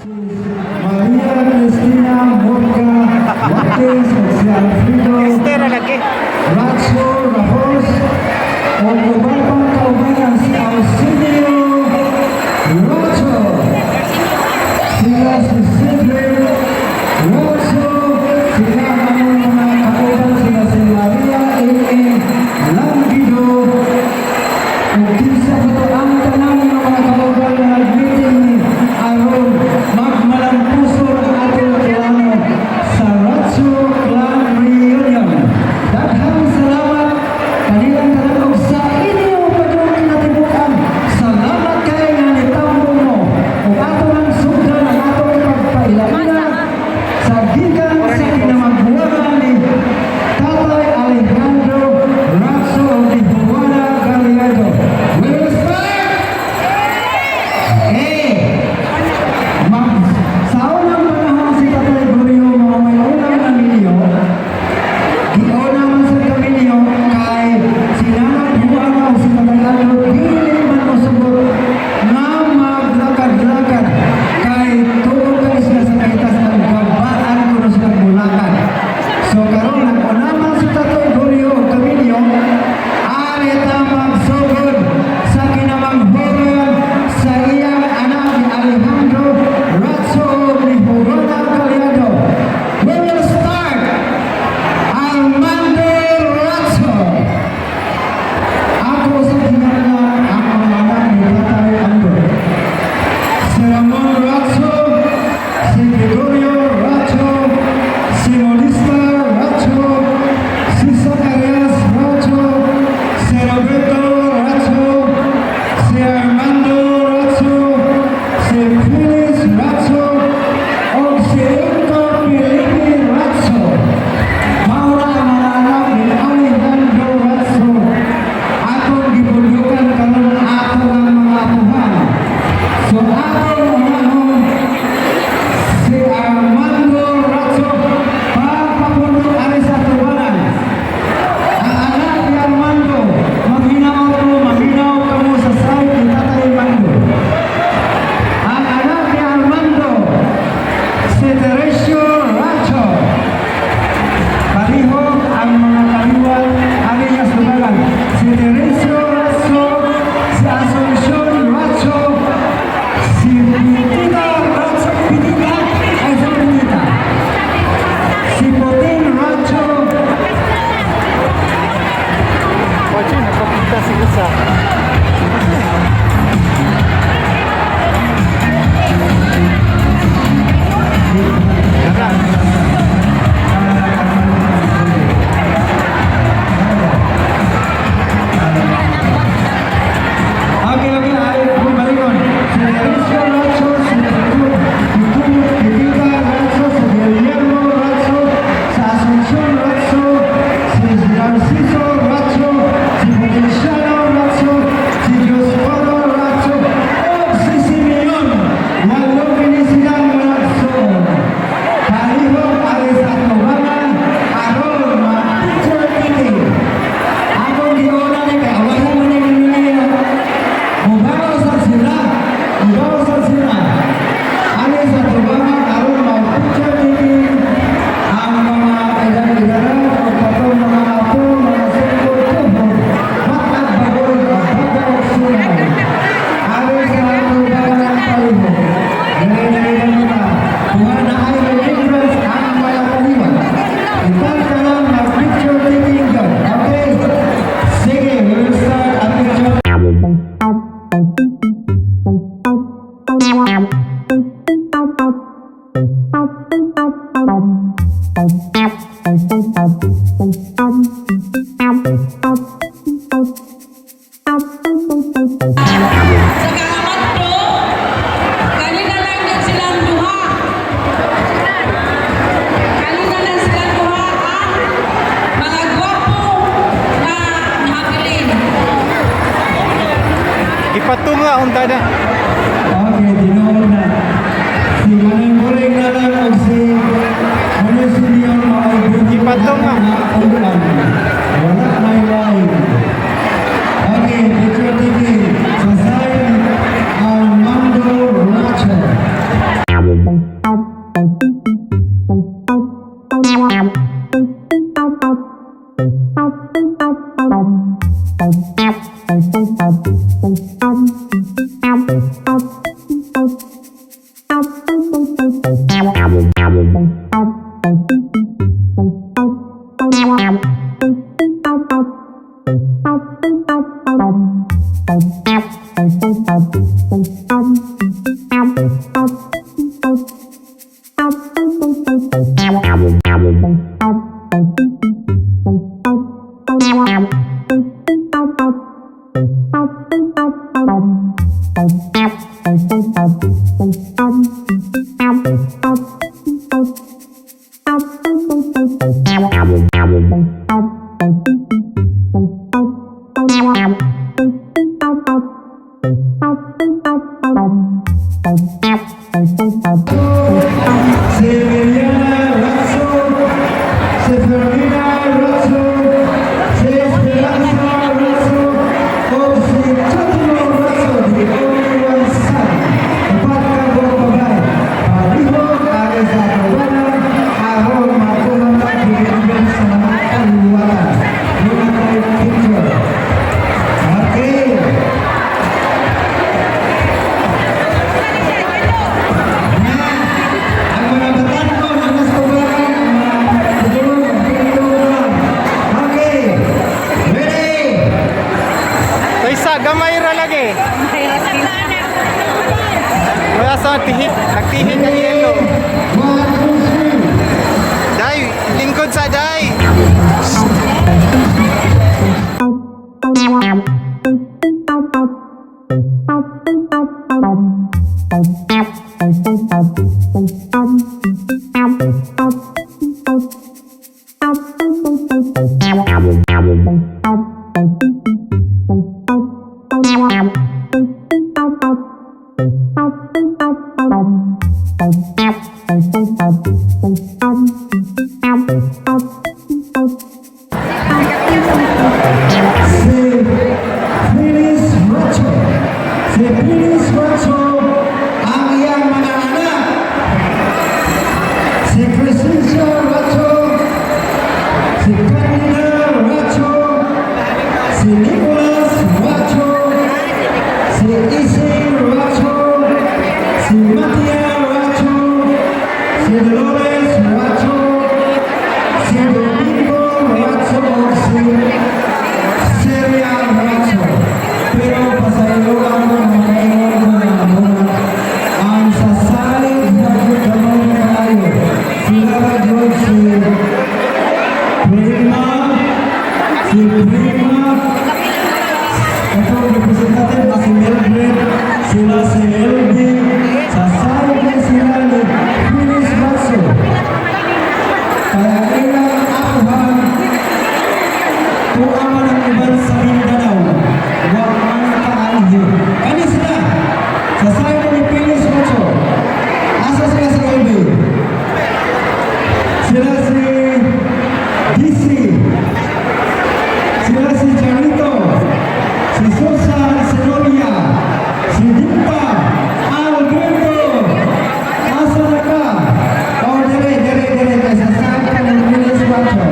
Maria Cristina Morca Watkins ug si Alfredo Estera lagi. Ratso Rajos ug uban pang kaubanan, si Arsenio Ratso. Sila si Cedric Ratso, sila ang among mga kauban, sila si Maria A.A. Lambido ug kinsa pa to, ang tanan ng mga kauban na nag-meeting ni aron magmalampuson ang atong klano sa Ratso Clan Reunion. Daghang salamat kanilang tanan ug sa inyo padung kinatibukan. Salamat kay nga nitambong mo ug ato nang sugdan ang atong pagpaila-ila sa gikan sa kinamagbuangan ni Tatay Alejandro Ratso ug ni Juana Gallardo. We will start! Eh! Mag, sa unang panahon, si Tatay Gorio mao may unang naminyo. Giuna man sa kaminyo kay si Nanang Juana o si Tatay Andro dili man mosugot nga maglakad-lakad kay tuo kay sila sa kahitasan, gabaan kuno sila mulakad. So karon nag-una man si Tatay Gorio og kaminyo, ari ta magsugod sa kinamanghuran sa iyang anak ni Alejandro Ratso ug ni Juana Gallardo. We will start, Armando Ratso. Ako sa kinahanglan ang mga anak ni Tatay Andro. Si Ramon Ratso, si Gregorio Ratso, si Molista Ratso, si Zacarias Ratso, si Roberto Ratso, si Armando Ratso, si Felix Ratso, o si Inco Felipe Ratso. Mao ra ang mga anak ni Alejandro Ratso. Atong gipundukan karon ato ng mga apuhan. So atong unahon si Armando Ratso, pagpapundok ari sa tubanan. Ang anak ni Armando, maghinaot mo, maghinaot kamo sa side ni Tatay Mando. Ang anak ni Armando, si Teresio Ratso. Palihog ang mga kaliwat ari nga subalan. Si Teresio Ratso, si Asuncion Ratso, si Pitita Ratso, Pitita, ay si Pitita. Si Putin Ratso, Wacho, nagpapita si Usa. Okay, ay, bumalikon. Si Teresio Ratso, si Pitita Ratso, si Guillermo Ratso, si Asuncion Ratso, si Narciso Ratso, si Potenciano Ratso, si Dioscoro Ratso, o si Simeon. Walo kini silang managsuon. Palihog ari sa atubangan, aron ma-picture taking. Akong giuna ni kay awayan man ni ninyo. Mubaw sa sila, mubaw sa sila. Ani sa tubangan aron ma-picture taking ang mga edad-edaran o katong mga apo, mga sungkod tuhod, matag bagol, baga og sulay. Ari sa tubangan palihog. Dali dali dali na. Kung naay remembrance ang mga kaliwat. Itang tanan mag-picture taking God. Okay? Sige, we will start ang picture. Sa Kaamato, kanina lang din silang duha. Kanina lang silang duha ang mga gwapo na nahabilin. Ipatunga unta na. Okay, tinuod na. Si Manang Buring na lang og Si Emiliana Ratso, si Fermina Ratso, si Esperanza Ratso, o si Chatulo Ratso, the only one son. Upat ka buok babae. Palihog ari sa atubangan, aron makuha ka gigigan sa mga kaliwatan. Muna tayo picture. Okay. Na, ang mga batan-on ang mas tubangan, ang mga tutulong, ang tutulong. Okay. Ready? Kaysa gamay ra lagi. Wala sa tihik, nagtihik ang yelo. One, two, three. Day, lingkod sa day. Si Phyllis Racho. Si Phyllis Racho ang iyang mga anak. Si Crescencia Racho, si Candida Racho, si Nicolas Racho, si Ising Racho, si Matia Racho, si Dolores Racho, si Domingo Racho, si Celia Racho. Pero pasayloan ko na makaingon ko na muna ang sasalig na gamay na kaayo. Sila ra gyud si Prima, katong representative na si Mildred, sila si LB, sasalig na sila ni Phyllis Racho. Kaya ilang akuhan kung man ang iban sa Mindanao, wa man kaanhi. Kani sila, sa side ni Phyllis Racho, asa sila sa LB? Sila si DC, sila si Charito, si Susan Senoria, si Dimpa, Alberto, asa na ka? Oh, dire, dire, dire, kay sa side ka ng Phyllis Racho.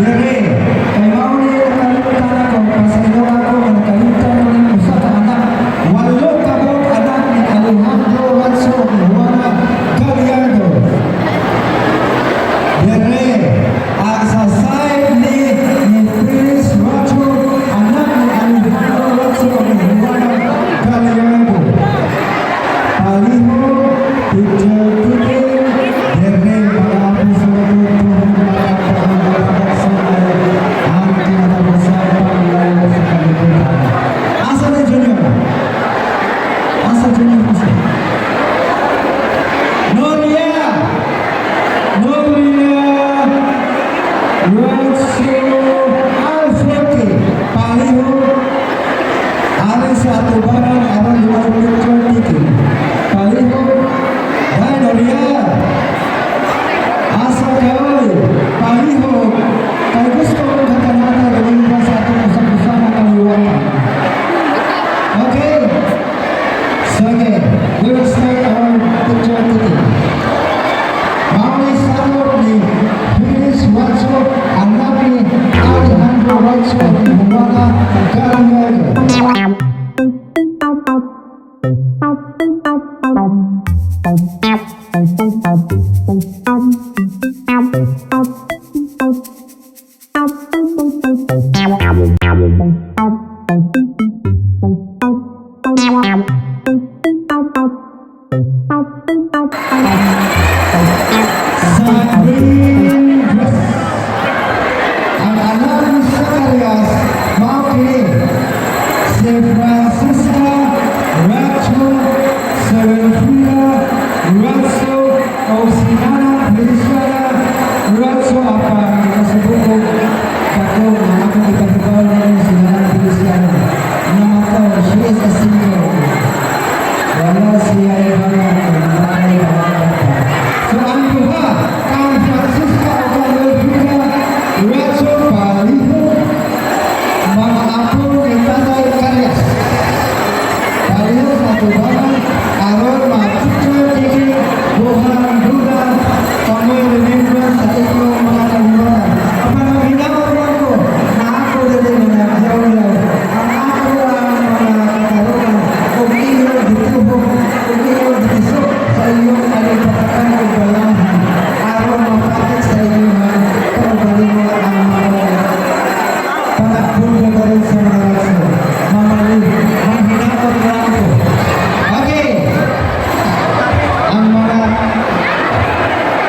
Dire, kay mao ni nakalimutan ako, pasaylo ako, nga nakalimutan ko ng usa ka anak. Walo ka buok anak ni Alejandro Racho ni Juana Gallardo. Dire, ang sa side ni Phyllis Racho, anak ni Alejandro Racho ni Juana Gallardo. Palihog, picture taking, dire, mga apo sa ang kinatapusan panglayo sa kalibutan. Asa na Junior? Asa Junior kasi? Noria! Noria! Racho Alfredo! Palihog, ari sa atubangan aron dunay picture taking. Palihog, dai Noria! Asa ka oy? Palihog, kay gusto kong katanata gawin sa atong usag-usa nga kaliwatan. Okay. Sige, we will start our picture taking. Mao ni sakop ni Phyllis Racho, anak ni Alejandro Racho ni Juana Gallardo.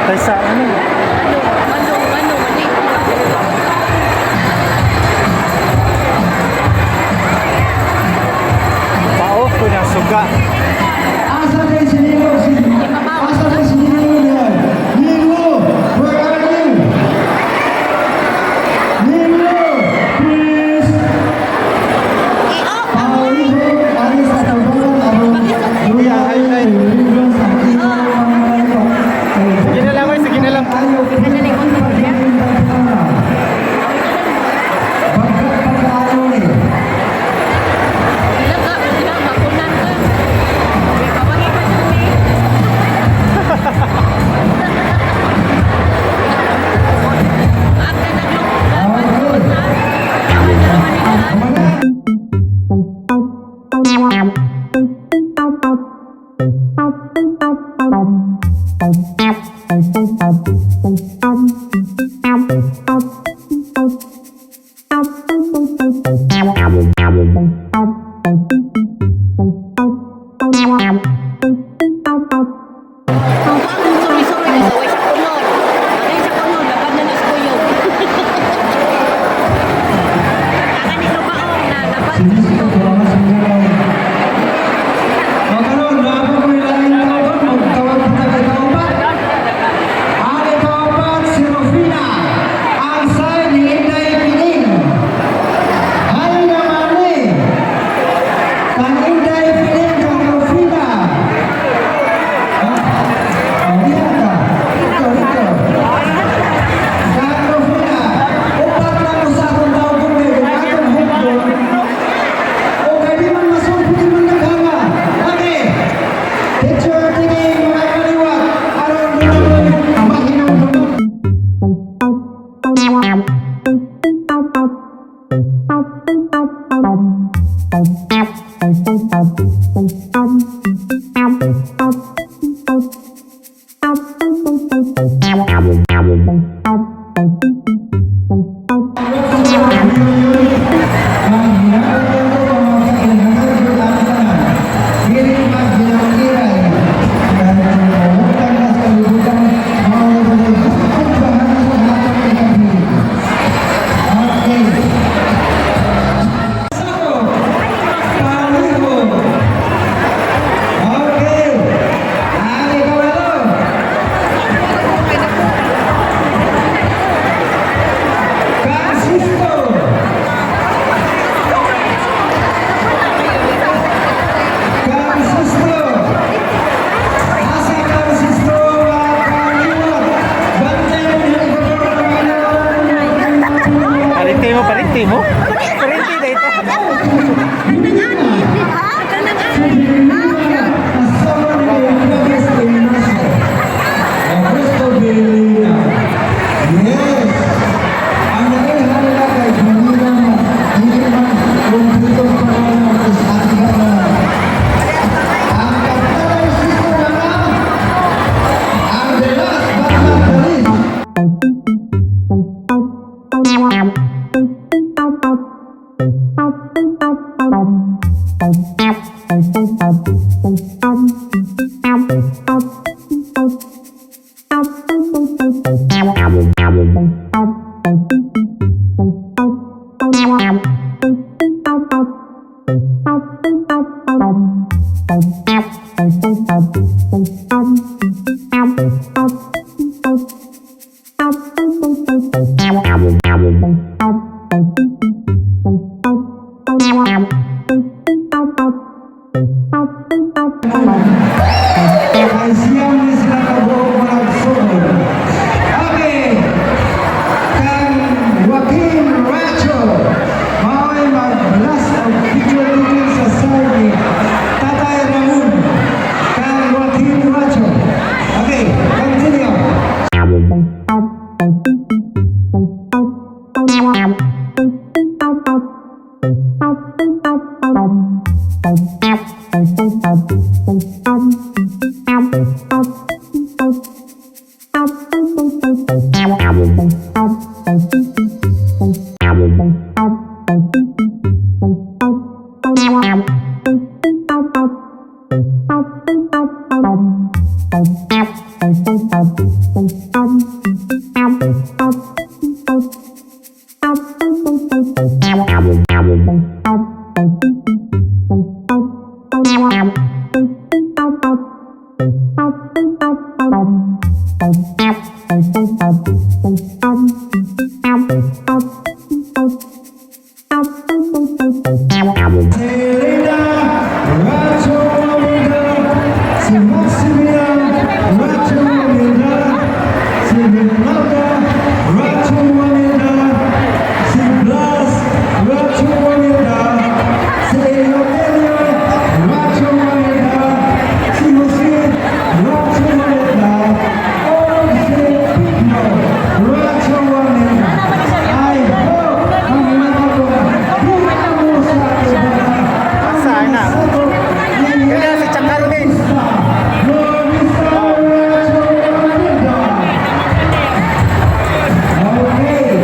Kaysa ano? Ano, ano, ano, mali. Pa-off ko na suga. Asa na si Nilo? Asa na si Nilo niya? Nilo, where are you? Nilo, please. Palihog, aris sa tabangan, aron Kuya, highlight. libro sa iyong mga manok. Sige na lang, oy, sige na lang. Tayo, Pagkat pagkaano ni. Ilang ka, ilang bakunan ka. May pamagi pa siya ni. Maagda naglok. Ang suroy-suroy sa way sa kunod. Agay sa kunod, lapad na na sa kuyog. Kakanig no baong na lapad sa kuyog. Makaroon, naabot mo ilain tawag, magtawag pa kay kaupat. Ang kaupat, si Rufina. Ang side ni Inday Pining. Hay naman eh. Kang Inday Pining, kang Rufina. Ha? Oh, diyan ka. Dito, dito. Kang Rufina. Upat lang mo sa akong tawag kung atong hukdon. O kay di man masulpot, di man naghanga. Okay. Picture taking mga kaliwat. Aron dunay mahinumdum. Okay. Ang ikaw na to. Francisco. Francisco. Asa Francisco makaliwat. Bantay mo yung Parinti mo, parinti mo. Parinti na ito. Asawa ni Andres Ignacio. Augusto Belina. Yes. Ang naihan nila kay Belina man, hindi man kumpletong pangalan is Atiga na. Ang kapalay sister naman, ang the last but not the least. Ay siyam ni sila kabuok malagsuon. Okay. Kang Joaquin Racho, mao'y mag-blast og picture taking sa side ni Tatay Ramon. Kang Joaquin Racho. Okay, continue. Si Linda Racho Mamida, si Maximilian Racho Mamida, si Renata Racho Mamida, si Blas Racho Mamida, si Eleuterio Racho Mamida, si Jose Racho Mamida, o si Pino Racho Mamida. I hope ang mga di mo sa iba. Sana. Kaya si Chacarmen. Florista Racho Mamida. Okay.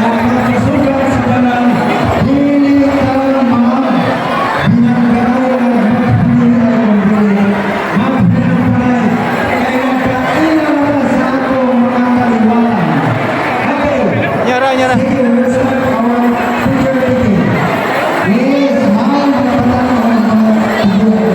Ang sa banal, dili ka mag binanggaray at magpili kay nagkaila na sa akong mga kaliwatan. Okay. Nyara, nyara. Sige, let's start our picture taking. Yes, mahal mga bata, mahal mga tigulang.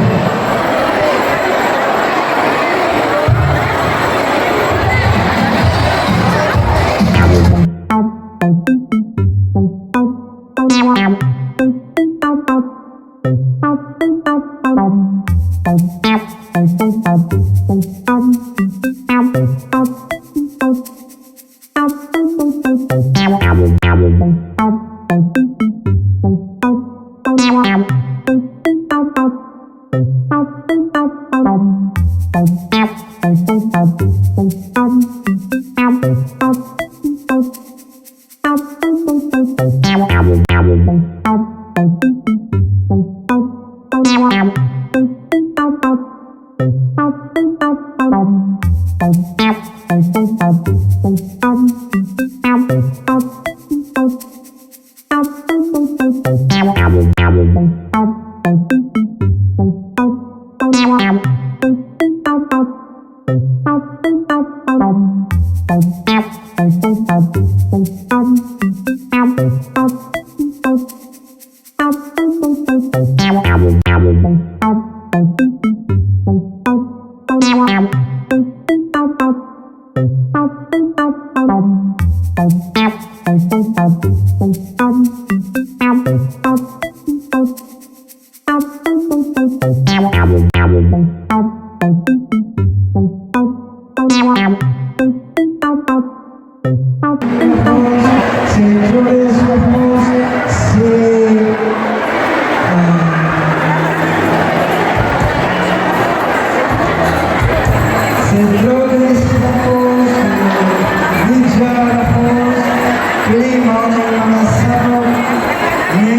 Si Julius Ramos, si Julius Ramos, si Lydia Ramos, kini mao na yung mga sabot ni